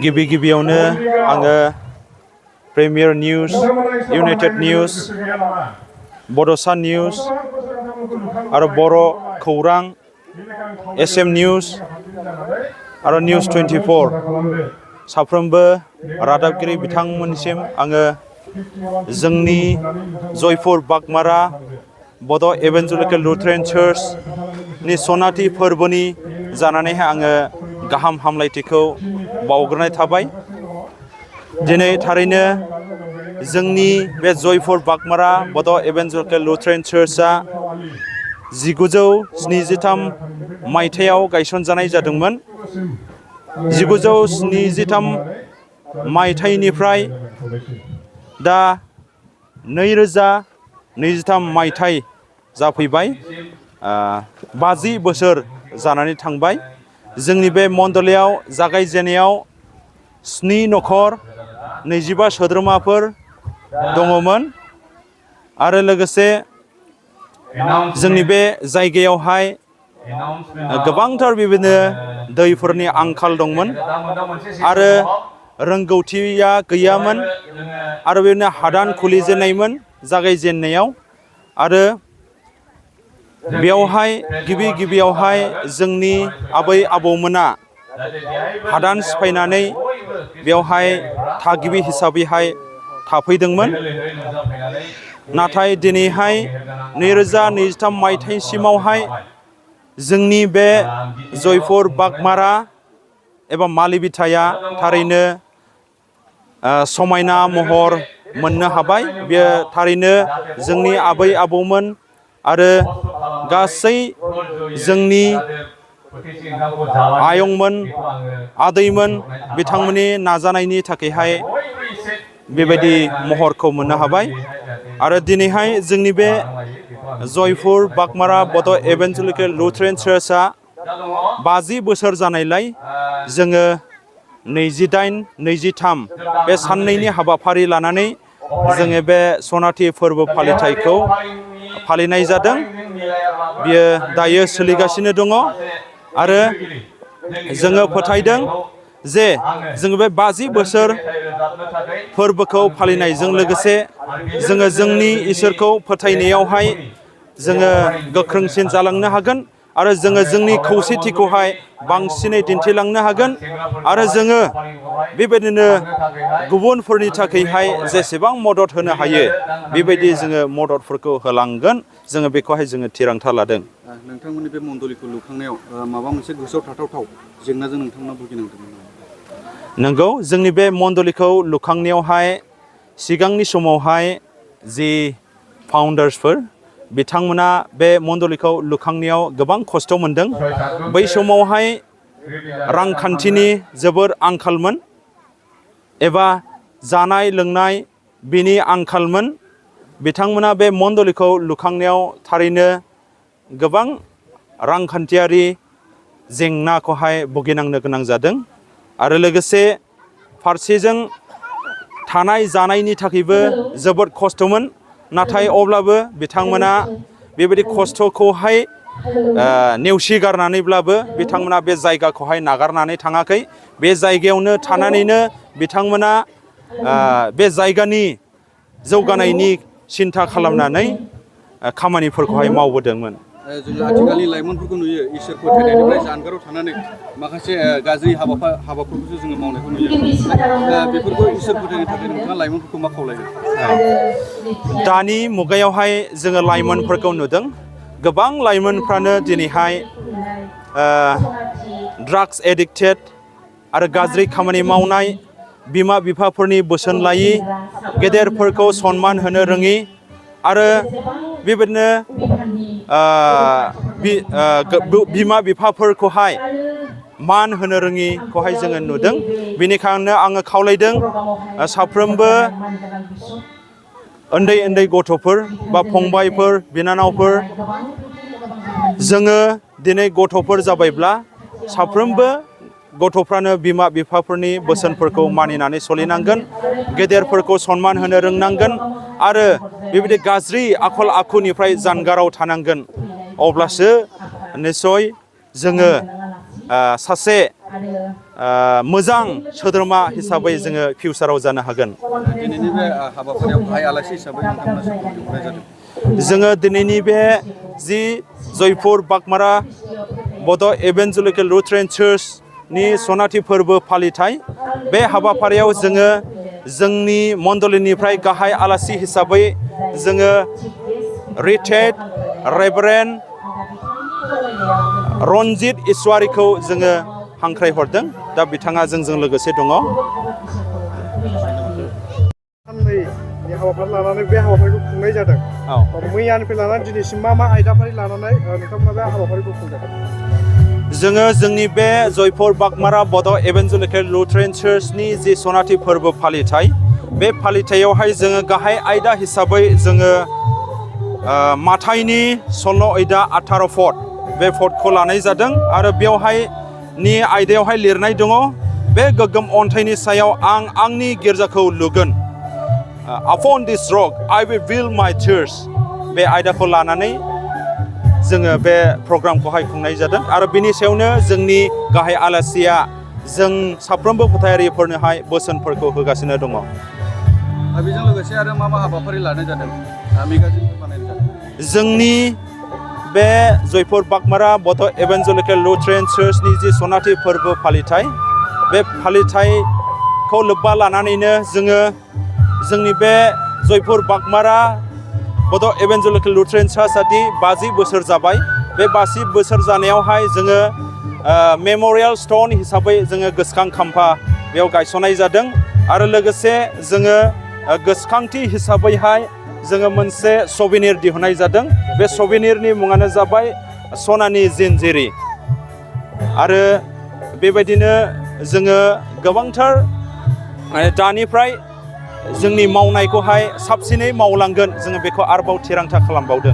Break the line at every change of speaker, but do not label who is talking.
गिबि गिबियावनो आङो प्रिमियार निउज, इउनाइटेड निउज, बड'सा निउज आरो बर' खौरां, एसएम निउज आरो निउज 24 साफ्रोमबो रादाबगिरि बिथांमोननिसिम आङो जोंनि जयपुर बागमारा बड' इभान्जेलिकेल लुथेरान चार्चनि सनाथि फोरबोनि जानानैहाय आङो गाहाम हामलायथिखौ बावग्रोनाय थाबाय। दिनै थारैनो जोंनि बे जयपुर बागमारा बड' इभान्जेलिकेल लुथेरान चार्चआ 1973 मायथाइयाव गायसनजानाय जादोंमोन। 1973 मायथाइनिफ्राय दा 2023 मायथाइ जाफैबाय। 50 बोसोर जानानै थांबाय। जोंनि बे मण्डलीयाव जागायजेननायाव 7 नखर 25 सोद्रोमाफोर दङमोन आरो लोगोसे जोंनि बे जायगायावहाय गोबांथार बेबायदिनो दैफोरनि आंखाल दंमोन आरो रोंगौथिया गैयामोन आरो बेबायदिनो हादान खुलिजेननायमोन जागायजेननायाव आरो बेयावहाय गिबियावहाय जोंनि आबै आबौमोना हादान सिफायनानै बेवहाय थागिबि हिसाबैहाय थाफैदोंमोन। नाथाय दिनैहाय 2023 मायथाइसिमावहाय जोंनि बे जयपुर बागमारा एबा मालिबिथाया थारैनो समायना महर मोननो हाबाय। बेयो थारैनो जोंनि आबै आबौमोन आरो गासै जोंनि आयंमोन आदैमोन बिथांमोननि नाजानायनि थाखायहाय बेबायदि महरखौ मोननो हाबाय आरो दिनैहाय जोंनि बे जयपुर बागमारा बड' इभान्जेलिकेल लुथेरान चार्चआ 50 बोसोर जानायलाय जोङो 28-23 बे साननैनि हाबाफारि लानानै जोङो बे सनाथि फोरबो फालिथायखौ फालिनाय जादों। बियो दायो सोलिगासिनो दङ आरो जोङो फोथायदों जे जोङो बे 50 बोसोर फोरबोखौ फालिनायजों लोगोसे जोङो जोंनि इसोरखौ फोथायनायावहाय जोङो गोख्रोंसिन जालांनो हागोन आरो जोङो जोंनि खौसेथिखौहाय बांसिनै दिन्थिलांनो हागोन आरो जोङो बेबायदिनो गुबुनफोरनि थाखायहाय जेसेबां मदद होनो हायो बेबायदि जोङो मददफोरखौ होलांगोन। जोङो बेखौहाय जोङो थिरांथा लादों।
नोंथांमोननि बे मण्डलीखौ लुखांनायाव माबा मोनसे गोसोआव थाथावथाव जेंनाजों नोंथांमोना भुगिनांदोंमोन?
नंगौ, जोंनि बे मण्डलीखौ लुखांनायावहाय सिगांनि समावहाय जि फाउन्डार्सफोर बिथांमोना बे मण्डलीखौ लुखांनायाव गोबां खस्थ' मोनदों। बै समावहाय रांखान्थिनि जोबोर आंखालमोन एबा जानाय लोंनाय बिनि आंखालमोन। बिथांमोना बे मण्डलीखौ लुखांनायाव थारैनो गोबां रांखान्थियारि जेंनाखौहाय भुगिनांनो गोनां जादों आरो लोगोसे फारसेजों थानाय जानायनि थाखायबो जोबोद खस्थ'मोन। नाथाय अब्लाबो बिथांमोना बेबायदि खस्थ'खौहाय नेवसिगारनानैब्लाबो बिथांमोना बे जायगाखौहाय नागारनानै थाङाखै। बे जायगायावनो थानानैनो बिथांमोना बे जायगानि जौगानायनि सिन्था खालामनानै खामानिफोरखौहाय मावबोदोंमोन।
जोङो आथिखालनि लाइमोनफोरखौ नुयो इसोर फोथायनायनिफ्राय जानगाराव थानानै माखासे गाज्रि हाबाफोरखौसो जोङो मावनायखौ नुयो। बेफोरखौ इसोर फोथायनो थाखाय नोंथाङा लाइमोनफोरखौ मा खावलायगोन?
दानि मुगायावहाय जोङो लाइमोनफोरखौ नुदों गोबां लाइमोनफ्रानो दिनैहाय ड्राग्स एडिक्टेड आरो गाज्रि खामानि मावनाय, बिमा बिफाफोरनि बोसोन लायि, गेदेरफोरखौ सनमान होनो रोङि आरो बेबायदिनो बिमा बिफाफोरखौहाय मान होनो रोङिखौहाय जोङो नुदों। बेनिखायनो आङो खावलायदों साफ्रोमबो उन्दै उन्दै गथ'फोर बा फंबायफोर बिनानावफोर जोङो दिनै गथ'फोर जाबायब्ला साफ्रोमबो गथ'फ्रानो बिमा बिफाफोरनि बोसोनफोरखौ मानिनानै सोलिनांगोन, गेदेरफोरखौ सनमान होनो रोंनांगोन आरो बेबायदि गाज्रि आखल आखुनिफ्राय जानगाराव थानांगोन। अब्लासो निस्सय जोङो सासे मोजां सोद्रोमा हिसाबै जोङो फिउचाराव जानो हागोन।
दिनैनि बे हाबाफारियाव गाहाय आलासि हिसाबै नोंथांमोना सोरखौ लिंहरनाय जादों?
जोङो दिनैनि बे जि जयपुर बागमारा बड' इभान्जेलिकेल लुथेरान चार्चनि सनाथि फोरबो फालिथाय बे हाबाफारियाव जोङो जोंनि मण्डलीनिफ्राय गाहाय आलासि हिसाबै जोङो रिटायर्ड रेभारेन्ड रनजित इसवारिखौ जोङो हांख्राय हरदों। दा बिथाङा जोंजों लोगोसे दङ।
साननैनि हाबाफारि लानानै बे हाबाफारिखौ खुंनाय जादों। मैयानिफ्राय लानानै दिनैसिम मा आयदाफारि लानानै नोंथांमोना बे हाबाफारिखौ खुंदों?
जोङो जोंनि बे जयपुर बागमारा बड' इभान्जेलिकेल लुथेरान चार्चनि जि सनाथि फोरबो फालिथाय बे फालिथायावहाय जोङो गाहाय आयदा हिसाबै जोङो माथाइनि 16 आयदा 18 फट बे फटखौ लानाय जादों आरो बेवहाय नि आयदायावहाय लिरनाय दङ बे गोग्गोम अन्थाइनि सायाव आं आंनि गिर्जाखौ लुगोन। Upon this rock I will build my church बे आयदाखौ लानानै जोङो बे प्रग्रामखौहाय खुंनाय जादों आरो बिनि सायावनो जोंनि गाहाय आलासिया जों साफ्रोमबो फोथायारिफोरनोहाय बोसोनफोरखौ होगासिनो दङ।
बेजों लोगोसे आरो मा हाबाफारि लानाय जादों? मेगाजिनफोर बानायनाय जादों?
जोंनि बे जयपुर बागमारा बड' इभान्जेलिकेल लुथेरान चार्चनि जि सनाथि फोरबो फालिथाय बे फालिथायखौ लोब्बा लानानैनो जोङो जोंनि बे जयपुर बागमारा बड' इभान्जेलिकेल लुथेरान चार्चआ 50 बोसोर जाबाय। बे 50 बोसोर जानायावहाय जोङो मेम'रियेल स्टन हिसाबै जोङो गोसोखां खाम्फा बेयाव गायसननाय जादों आरो लोगोसे जोङो गोसोखांथि हिसाबैहाय जोङो मोनसे सभिनिर दिहुननाय जादों। बे सभिनिरनि मुङानो जाबाय सनानि जिनजिरि आरो बेबायदिनो जोङो गोबांथार दानिफ्राय जोंनि मावनायखौहाय साबसिनै मावलांगोन जोङो बेखौ आरोबाव थिरांथा खालामबावदों।